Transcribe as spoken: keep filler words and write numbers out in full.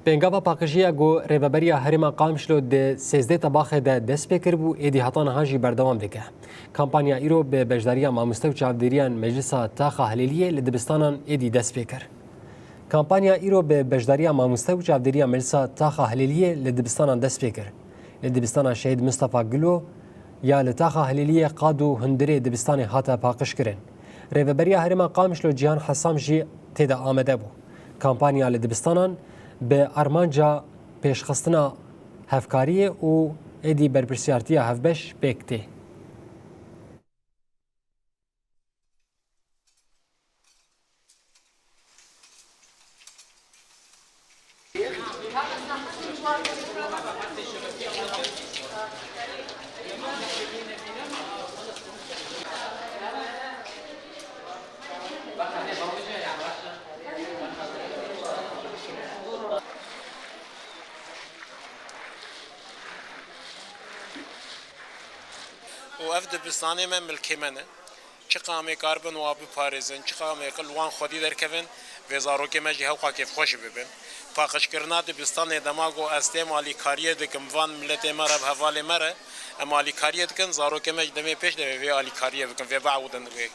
Pêngava paqijiya ku Rêveberiya Herêma Qamişlo di sêzdeh Tebaxê de dest pê kiribû, êdî heta niha jî berdewam dike. Kampanya îro bi beşdariya mamoste û çavdêriyan Meclisa Taxa Hilêliyê li dibistanan êdî dest pê kir. Kampanya îro bi beşdariya mamoste û çavdêriya Meclisa Taxa Hilêliyê li dibistanan dest pê kir. Li dibistana Şehîd Mistefa Gulo ya li Taxa Hilêliyê qad û hundirê dibistanê hate paqijkirin. Rêveberiya Herêma Qamişlo Cîhan Hesam jî tê de amade bû. Kampanya li dibistanan bi armanca pêşxistina hevkariyê û êdî berpirsiyartiya hevbeş pêk tê. Û ev dibistanê me milkê me ne. Çiqa em ê karibin wa biparêzin, çiqa em ê li wan xwedî derkevin, vê zarokê me jî hewqa kêfxweş bibin. Paqijkirina dibistanê dema ku ez têm alîkariyê dikim van miletê me re, bi hevalê me re, em alîkariyê dikin, zarokê me ji demê pêş de vê alîkariyê bikin, vê biewidin wê.